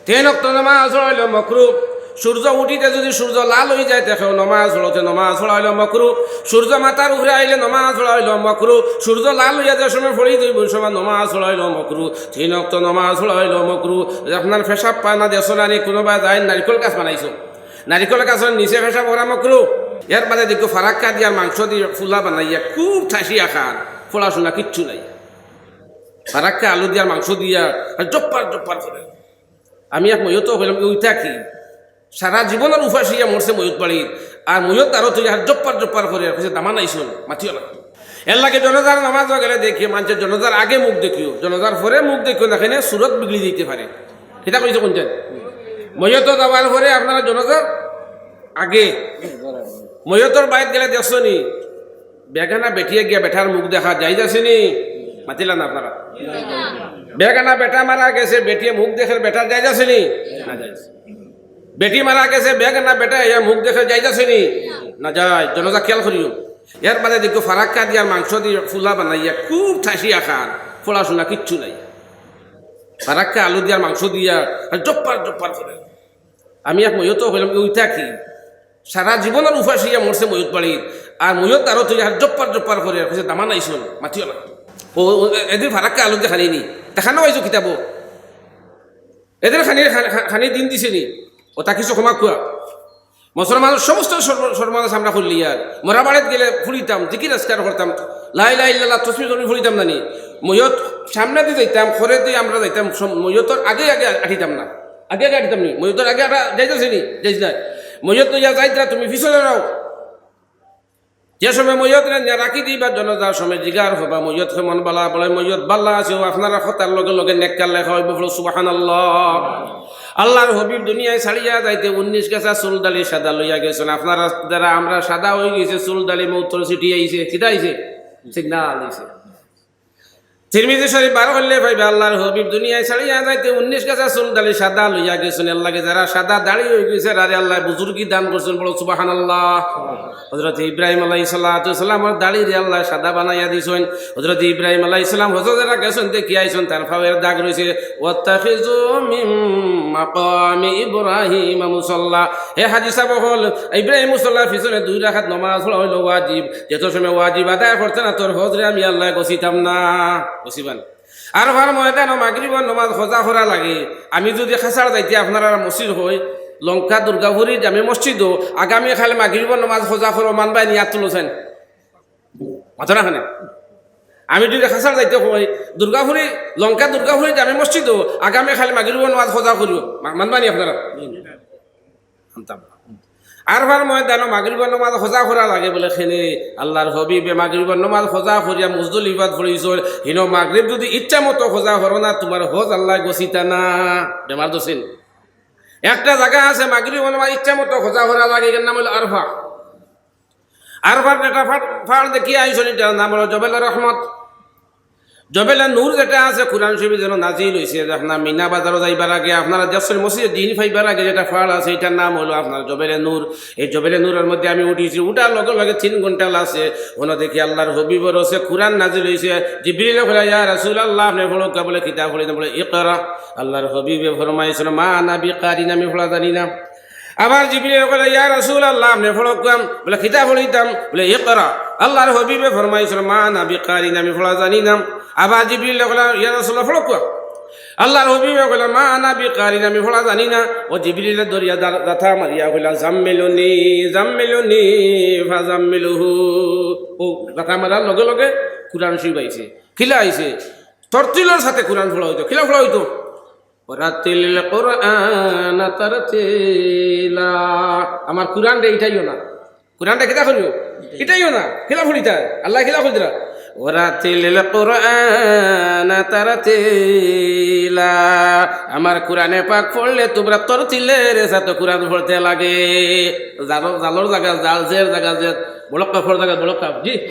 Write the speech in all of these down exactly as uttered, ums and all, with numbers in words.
তিন ওয়াক্ত নমাজ পড়া অইলো মকরু। সূর্য উঠিতে যদি সূর্য লাল অইযায়, তে কেউ নমাজ পড়তে নমাজ পড়া অইলো মকরু। সূর্য মাথার উপরে আইলে নমাজ পড়া অইলো মকরু। সূর্য লাল অইয়া যে সময় পড়ি যাইবো, ওই সময় নমাজ পড়া অইলো মকরু। তিন ওয়াক্ত নমাজ পড়া অইলো মকরু। আপনার পেশাব পায়খানা দেখছো না নি, কুনুবায় যাইন নারিকল গাছ বানাইছো, নারিকল গাছর নিচে পেশাব করা মকরু। এর বাদে দেখো ফারাক্কা দিয়ার মাংস দিয়া ফুলা বানাইয়া খুব ঠাসিয়া খান, পড়াশোনা কিচ্ছু নাই। ফারাক্কা আলু দিয়ার মাংস দিয়া আর জপ্পার জপ্পার করে। আমি এক ময়তো কইলাম, "ওইটা কি?" সারা জীবনর উপাস অইয়া মরছে ময়ত বাড়িত, আর ময়ত আরো তুই আর জপ্পার জপ্পার করে, আর কইছে, "দামান আইছইন, মাতিও না।" এর লাগি জনাজার নমাজও গেলে দেখিও, মানষে জনাজার আগে মুখ দেখিও, জনাজার পরে মুখ দেখিও না, কেনে সুরত বিগড়ি যাইতে পারে। কিতা কইছে কোনটা? ময়ত যাওয়ার পরে আপনারা জনাজার আগে, ময়তর বাড়িত গেলে দেখছো নি, বেগানা বেটিয়ে গিয়া বেটার মুখ দেখা জায়েজ আছে নি? মাতিলা না আপনারা। বেগানা বেটা মারা গেছে, বেটিয়ে মুখ দেখের বেটার জায়েজ আছে নি? না জায়েজ। বেটি মারা গেছে, বেগানা বেটা ইয়া মুখ দেখের জায়েজ আছে নি? না জায়েজ। জনাজা খেয়াল করিও। এর বাদে দেখো ফারাক্কা দিয়ার মাংস দিয়া ফুলা বানাইয়া খুব ঠাসিয়া খান, পড়াশোনা কিচ্ছু নাই। ফারাক্কা আলু দিয়ার মাংস দিয়া আর জপ্পার জপ্পার করে। আমি এক ময়তো কইলাম, "ওইটা কি?" সারা জীবনর উপাস অইয়া মরছে ময়ত বাড়িত, আর ময়ত আরো তুই আর জপ্পার জপ্পার করে, আর কইছে, "দামান আইছইন, মাতিও না।" ও, ও, এদিন ফারাক্কা আলু দিয়া খানি নি, দেখানো অইছো কিতাবো। এদিন খানি, খা-, খা-, খানি দিন দিছে নি, ওটা কিছু ক্ষমা কুয়া। মুসলমানর সমস্ত সর্ব-, সর্বনাশ আমরা করলি আর। মরা বাড়িত গেলে ফুড়িতাম, জিকির আজকার করতাম, লা ইলাহা ইল্লাল্লাহ, তসবিহ জরুরি ফুড়িতাম না নি। ময়ত সামনে দি যাইতাম, খরে দি আমরা যাইতাম, সম-, ময়তর আগে আগে আটিতাম না। আগে আগে আটিতাম নি। ময়তর আগে আটা জায়েজ আছে নি? জায়েজ নাই। ময়ত লইয়া যাইতরা তুমি পিছনে রও। যে সময় ময়তরে নিয়া রাখি দিবা, জনাজার সময় জিগার হবা, "ময়ত কেমন বালা?" বলে, "ময়ত বালা আছে।" ও আপনারা কথার লগে লগে নেককার লেখা অইবো, বলো, "সুবহানাল্লাহ।" আল্লাহর হাবিব দুনিয়ায় ছাড়িয়া যাইতে উনিশ গাছা চুল দাড়ি সাদা লইয়া গেছইন। আপনারা যারা আমরা সাদা অই গেছে, চুল দাড়ি মউতর চিঠি আইছে, কিতা আইছে? সিগনাল আইছে। তিরমিজি শরীফ বার করলে পাইবা, আল্লাহর হাবিব দুনিয়ায় ছাড়িয়া যাইতে উনিশ গাছা চুল দাড়ি সাদা লইয়া গেছইন। এর লাগি যারা সাদা দাড়ি অই গেছে, তারে আল্লায় বুজুর্গি দান করছইন, বলো, "সুবহানাল্লাহ।" হযরত ইব্রাহিম আলাইহিস সালাতু ওয়াস সালামর দাড়িরে আল্লায় সাদা বানাইয়া দিছইন। হযরত ইব্রাহিম আলাইহিস সালাম হজো যারা গেছইন, দেখি আইছইন, তার পাওর দাগ রইছে। "ওয়াত্তাখিযু মিন মাকামি ইব্রাহিম মুসাল্লা।" হে হাজি সাব অকল, ইব্রাহিম মুসাল্লার পিছনে দুই রাকাত নমাজ পড়া অইলো ওয়াজিব। যত সময় ওয়াজিব আদায় করতে না, তোর হজরে আমি আল্লায় গছিতাম না। গছিবা না। আরফার ময়দানো মাগরিবর নমাজ কজা করা লাগে। আমি যুদি কাছাড় যাইতে আপনারার মসজিদ অয়, লঙ্কা দুর্গাপুরী জামে মসজিদো আগামীকাল মাগরিবর নমাজ কজা করো, মানবায় নি? আত তুলো চাইন। মাতো না কেনে? আমি যুদি কাছাড় যাইতে কই, দুর্গাপুরী, লঙ্কা দুর্গাপুরী জামে মসজিদো আগামীকাল মাগরিবর নমাজ কজা করিও, মা-, মানবায় নি আপনারা? আনতাম। আরফার ময়দানো মাগরিবর নমাজ কজা করা লাগে বলে কেনে, আল্লাহর হাবিবে মাগরিবর নমাজ কজা করিয়া মুজদলিফাত পড়ছইন। হিনো মাগরিব যুদি ইচ্ছা মতো কজা করো না, তুমার হজ আল্লায় গছিতা না। বেমার দছিন। একটা জাগা আছে মাগরিবর নমাজ ইচ্ছা মতো কজা করা লাগে, এর নাম অইলো আরফা। আরফার যেটা ফাড়, ফাড় দেখিয়া আইছইন, ইটার নাম অইলো জবেলে রহমত। জবেলে নূর যেটা আছে, কুরআন শরীফ যেন নাজিল অইছে, আপনারা মিনা বাজারো যাইবার আগে আপনারা দেখছইন মসজিদে দিন পাইবার আগে যেটা ফাড় আছে, ইটার নাম অইলো আপনার জবেলে নূর। এই জবেলে নূরর মধ্যে আমি উঠিছি, উঠার লগে লগে তিন ঘন্টা লাগছে, অনো দেখি আল্লাহর হাবিবর আছে কুরআন নাজিল অইছে। জিবরিলে কইলা, "ইয়া রাসূলুল্লাহ, আপনে পড়উক্কা।" বলে, "কিতা পড়ি?" বলে, "ইকরা।" আল্লাহর হাবিবে ফরমাইছইন, "মা আনা বিকারিন, আমি পড়া জানি না।" আবার জিবরিলে কইলা, "ইয়া রাসূলুল্লাহ, আপনে পড়উক্কা।" বলে, "কিতা পড়িতাম?" বলে, "ইকরা।" আল্লাহর হাবিবে ফরমাইছইন, "মা আনা বিকারিন, আমি পড়া জানি না।" আবার জিবরিলে কইলা, "ইয়া রাসূলুল্লাহ, পড়উক্কা।" আল্লাহর হাবিবে কইলা, "মা আনা বিকারিন, আমি পড়া জানি না।" ও জিবরিলে ধরিয়া দা-, জাতা মারিয়া কইলা, "জাম্মিলুনি, জাম্মিলুনি, ফাজাম্মিলুহু।" ও জাতা মারার লগে লগে কুরআন শরীফ আইছে। কিলা আইছে? তরতিলর সাথে কুরআন পড়া অইতো। কিলা পড়া অইতো? "ওয়ারাতিলিল কুরআনা তারতিলা।" আমার কুরআনরে ইটাইও না। কুরআনরে কিতা করিও? ইটাইও না। কিলা পড়িতায়? আল্লায় কিলা কইরা? "ওয়ারাতিলিল কুরআনা তারতিলা।" আমার কুরআনে পাক পড়লে তুমরা তরতিলের সাথে কুরআন পড়তে লাগে। জালর, জালর জাগা জাল, জের জাগা জের, বড় কাফর জাগা বড় কাফ। জি।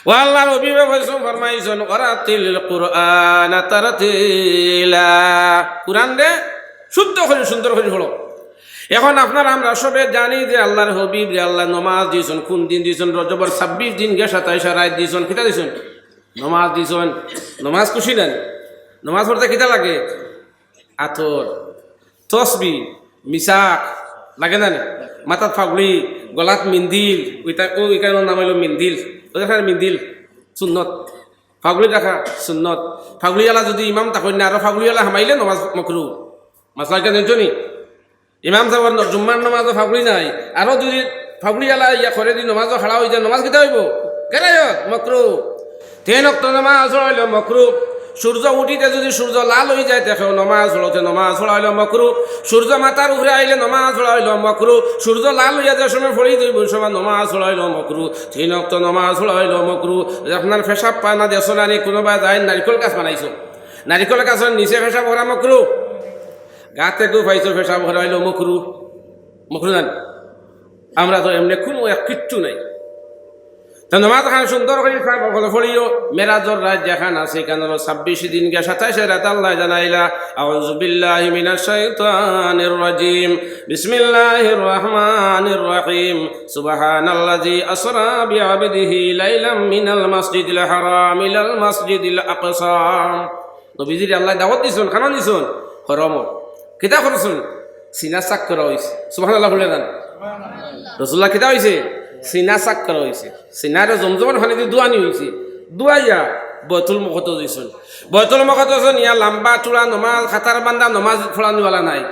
ও আল্লাহর হাবিবে কইছইন, ফরমাইছইন, "ওয়ারাতিলিল কুরআনা তারতিলা।" কুরআনরে শুদ্ধ করি, সুন্দর করি পড়ো। এখন আপনারা আমরা সবে জানি যে আল্লাহর হাবিবরে আল্লায় নমাজ দিছইন, কুন দিন দিছইন? রজবর ছাব্বিশ দিন গে সাতাইশ রাইত দিছইন। কিতা দিছইন? নমাজ দিছইন। নমাজ খুশি নানি? নমাজ পড়তে কিতা লাগে? আতর। তসবি, মিসাক, লাগে না নি? মাথাত ফাগড়ি, গলাত মিন্দিল, ওইটা, ও, ওইখানর নাম অইলো মিন্দিল। ওই দেখেন মিন্দিল, সুন্নত। ফাগড়ি রাখা সুন্নত। ফাগড়িআলা যদি ইমাম থাকইন না, আরো ফাগড়িআলা হামাইলে নমাজ মকরু। মাসলা ইখান জানছো নি? ইমাম সাবর ন-, জুম্মার নমাজো ফাগড়ি নাই, আরো যদি ফাগড়িআলা ইয়া করে দি নমাজো খাড়া অইযায়, নমাজ কিতা অইবো? কেরায়ত, মকরু। তিন ওয়াক্ত নমাজ পড়া অইলো মকরু। সূর্য উঠিতে যদি সূর্য লাল অইযায়, তে কেউ নমাজ পড়ো, তে নমাজ পড়া অইলো মকরু। সূর্য মাথার উপরে আইলে নমাজ পড়া অইলো মকরু। সূর্য লাল অইয়া যে সময় পড়ি যাইবো, ওই সময় নমাজ পড়া অইলো মকরু। তিন ওয়াক্ত নমাজ পড়া অইলো মকরু। আপনার পেশাব পায়খানা দেখছো না নি, কুনুবায় যাইন নারিকল গাছ বানাইছো, নারিকল গাছর নিচে পেশাব করা মকরু। গাতে গু পাইছো, পেশাব করা অইলো মকরু। মকরু না নি? আমরা তো এমনে কুনু এক কিচ্ছু নাই। তে নমাজ খান সুন্দর করি পড়িও। মেরাজর রাইত যেখান আছে, ইখান অইলো ছাব্বিশ দিন গিয়া সাতাইশে রাইত আল্লায় জানাইলা, আউযু বিল্লাহি মিনাশ শাইতানির রাজিম। বিসমিল্লাহির রহমানির রহিম। সুবহানাল্লাযী আসরা বিআবদিহি লাইলাম মিনাল মাসজিদিল হারাম ইলাল মাসজিদিল আকসা। নবীজিরে আল্লায় দাওয়াত দিছইন, খানা দিছইন, হরমো। কিতা করছইন? সিনা চাক করা অইছে। সুবহানাল্লাহ বলে না? রাসূলুল্লাহ কিতা অইছে? সিনা চাক করা অইছে। সিনারে জমজমর পানি দি ধুয়ানি অইছে। ধুয়াইয়া বাইতুল মুকাদ্দাস দিছইন। বাইতুল মুকাদ্দাস নিয়া লম্বা চুড়া নমাজ, কাতার বান্ধা নমাজ পড়ানিওয়ালা নাই।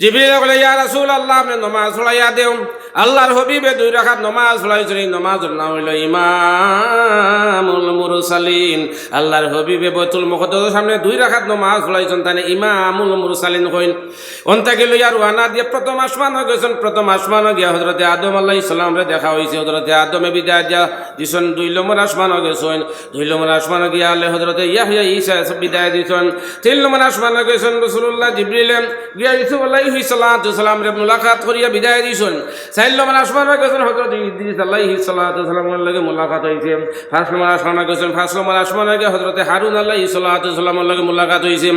জিবরিলে কইলা, "ইয়া রাসূলুল্লাহ, আপনে নমাজ পড়াইয়া দেউন।" আল্লাহর হাবিবে দুই রাকাত নমাজ পড়াইছইন, এই নমাজর নাম অইলো ইমামুল মুরসালিন। আল্লাহর হাবিবে বাইতুল মুকাদ্দাসর সামনে দুই রাকাত নমাজ পড়াইছইন, তানে ইমামুল মুরসালিন কইন। অন থাকি লইয়া রওয়ানা দিয়া প্রথম আসমানো গেছইন, প্রথম আসমানো গিয়া হযরতে আদম আলাইহিস সালামরে দেখা অইছে, হযরতে আদমে বিদায় দিয়া দিছইন, দুই নম্বর আসমানো গেছইন, দুই নম্বর আসমানো গিয়া আলে হযরতে ইয়াহইয়া ঈসায় বিদায় দিছইন, তিন নম্বর আসমানো গেছইন রাসূলুল্লাহ জিবরিলে, গিয়া ইউসুফ আলাইহিস সালাতু ওয়াস সালামরে মুলাকাত করিয়া বিদায় দিছইন। চাইর নম্বর আসমানো গেছইন, হযরত ইদ্রিস আলাইহিস সালাতু ওয়াস সালামর লগে মুলাকাত অইছে। পাঁচ নম্বর আসমানো গেছইন, পাঁচ নম্বর আসমানো গিয়া হযরতে হারুন আলাইহিস সালাতু ওয়াস সালামর লগে মুলাকাত অইছে।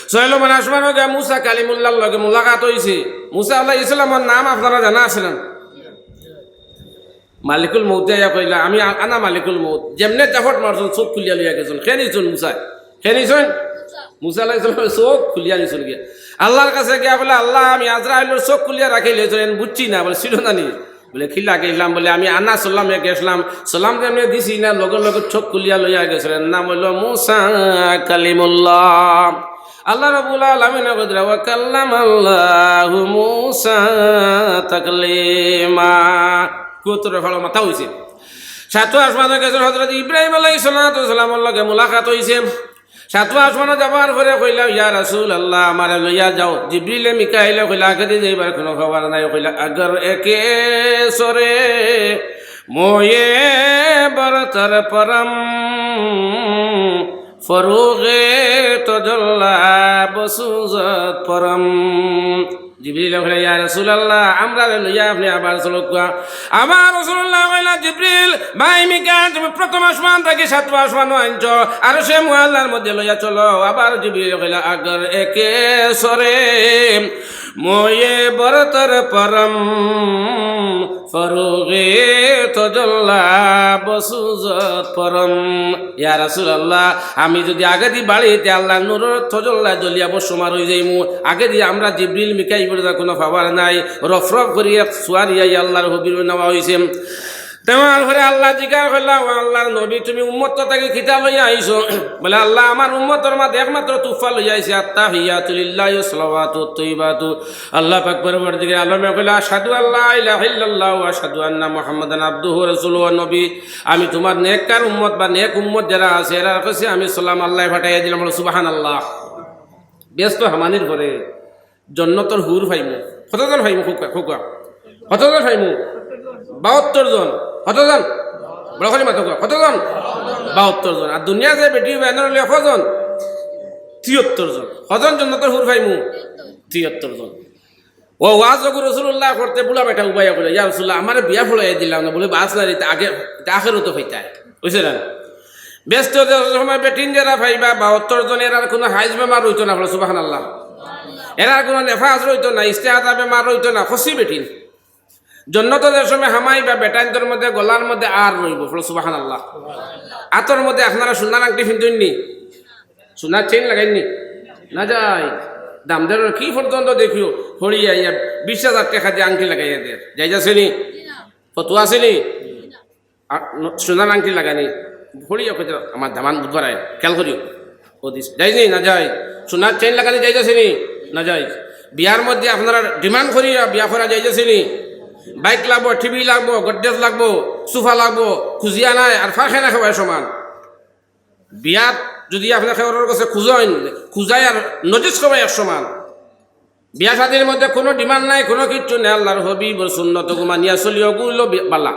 ছয় নম্বর আসমানো গিয়া মুসা কালিমুল্লাহর লগে মুলাকাত অইছে। মুসা আলাইহিস সালামর নাম আপনারা জানা আছে না? মালিকুল মউতে আইয়া কইলা, "আমি আ-, আনা মালিকুল মউত।" যেমনে জাফট মারছইন, চউখ খুলিয়া লইয়া গেছইন। কে নিছইন মুসায়? কে নিছইন? মুসা আলাইহিস সালামে চউখ খুলিয়া নিছইন গিয়া। আল্লাহর কাছে গিয়া কইলা, "আল্লাহ, আমি আজরাইলর চউখ খুলিয়া রাখিলিছইন, বুঝছি না।" বলে, "ছিল না নি?" বলে, "কিলা গেছলাম?" বলে, "আমি আনা সালামে গেছলাম, সালাম যেমনে দিছি না, লগে লগে চউখ খুলিয়া লইয়া গেছইন।" এর নাম অইলো মুসা কালিমুল্লাহ। আল্লাহ রাব্বুল আলামিনে কইরা, "ওয়া কাল্লামাল্লাহু মুসা তাকলিমা।" কুত্তরে ফাড়ো মাথা অইছে। সাতও আসমানো গেছইন, হযরত ইব্রাহিম আলাইহিস সালাতু ওয়াস সালামর লগে মুলাকাত অইছে। সাতও আসমানো যাবার পরে কইলা, "ইয়া রাসূলুল্লাহ, আমারে লইয়া যাও।" জিবরিলে মিকাইলে কইলা, "আগেদি যাইবার কুনু খবর নাই।" কইলা, "আগর একে সরে মোয়ে বরতর পরম, ফরুগে তজল্লা বসুজত পরম।" জিবরিলে কইলা, "ইয়া রাসূলুল্লাহ, আমরারে লইয়া আপনে আবার চলউক্কা।" আবার রাসূলুল্লাহ কইলা, "জিবরিল, ভাই মিকাইল, তুমি প্রথম আসমান থাকি সাতও আসমানো আনছো, আরশে মুআল্লার মধ্যে লইয়া চলো।" আবার জিবরিলে কইলা, "আগর একে সরে মোয়ে বরতর পরম, ফরুগে তজল্লা বসুজত পরম।" ইয়া রাসূলুল্লাহ, আমি যুদি আগেদি বাড়ি, তে আল্লাহর নূরর তজল্লায় জ্বলিয়া ভস্মমার অইযাইমু। আগেদি আমরা জিবরিল মিকাইল বলে কুনু পাওয়ার নাই। রফরফ করি এক সুয়ারি আইয়া আল্লাহর হাবিবরে নেওয়া অইছে। নেওয়ার পরে আল্লায় জিকার করলা, "ও আল্লাহর নবী, তুমি উম্মত থাকি কিতা লইয়া আইছো?" বলে, "আল্লাহ, আমার উম্মতর মাঝে একমাত্র তুফা লইয়া আইছি, আত্তাহিয়াতু লিল্লাহি ওয়াস সালাওয়াতু ওয়াত তাইয়্যিবাতু।" আল্লাহ পাক পরওয়ারদিগারে আলমে কইলা, "আশহাদু আল্লা ইলাহা ইল্লাল্লাহ ওয়া আশহাদু আন্না মুহাম্মাদান আবদুহু ওয়া রাসূলুহু ওয়া নবী।" আমি তুমার নেককার উম্মত বা নেক উম্মত যেরা আছে, এরার কাছে আমি সালাম আল্লায় পাঠাইয়া দিলাম। বলো, "সুবহানাল্লাহ।" বেহেস্তো হামানির পরে জন্নতর হুর পাইমু। কতজন পাইমু? কউক্কা, কউক্কা। কতজন পাইমু? বাহাত্তর জন। কতজন? বড় করি মাতো কউক্কা। কতজন? বাহাত্তর জন। আর দুনিয়াত যে বেটি অইবো, এনর অইলে কয়জন? তিহাত্তর জন। কয়জন জন্নতর হুর পাইমু? তিহাত্তর জন। ও ওয়াজ যখন রাসূলুল্লাহ করতে বুড়া বেটা উবাইয়া কইলা, "ইয়া রাসূলুল্লাহ, আমারে বিয়া পড়াইয়া দিলাও না।" বলে, "বাঁচ না রে, ইতা আগে, ইতা আখেরাতো পাইতায়।" বুঝছইন না? বেহেস্তো যে সময় বেটিন যেরা পাইবা, বাহাত্তর জন, এরার কুনু হাইজ বেমার রইতো না, বলো সুবহানাল্লাহ। এরার কুনু নেফাস রইতো না, ইস্তেহাদা বেমার রইতো না, কচি বেটিন। জন্নতো যে সময় হামাইবা, বেটাইন্তর মধ্যে গলার মধ্যে আর রইবো, বলো সুবহানাল্লাহ। আতর মধ্যে আপনারা সোনার আংটি ফিন্দইন নি? সোনার চেইন লাগাইন নি? না যায়। দাম দের কি পর্যন্ত দেখিও, হরিয়া ইয়া বিশ হাজার টেকা দিয়া আংটি লাগাইয়া দের, জায়েজ আছে নি? ফতোয়া আছে নি? আর ন-, সোনার আংটি লাগানি, হরিয়া কইতে আমার দামান বুধবার আয়, খেয়াল করিও। ও দিস, জায়েজ নি? না জায়েজ। সোনার চেইন লাগানি জায়েজ আছে নি? না জায়েজ। বিয়ার মধ্যে আপনারা ডিমান্ড করিয়া বিয়া করা জায়েজ আছে নি? বাইক লাগবো, টিভি লাগবো, গডরেজ লাগবো, সোফা লাগবো, খুজিয়া নাই আর ফাঁকে না খাওয়ায় সমান। বিয়াত যদি আপনি কেউর কাছে খুজইন, খুজাই আর নজিস খাওয়াই এক সমান। বিয়া শাদির মধ্যে কোনো ডিমান্ড নাই, কোনো কিচ্ছু নাই, আল্লাহর হাবিবর সুন্নত গু মানিয়া চলি, ওগুলো বি-, বালা।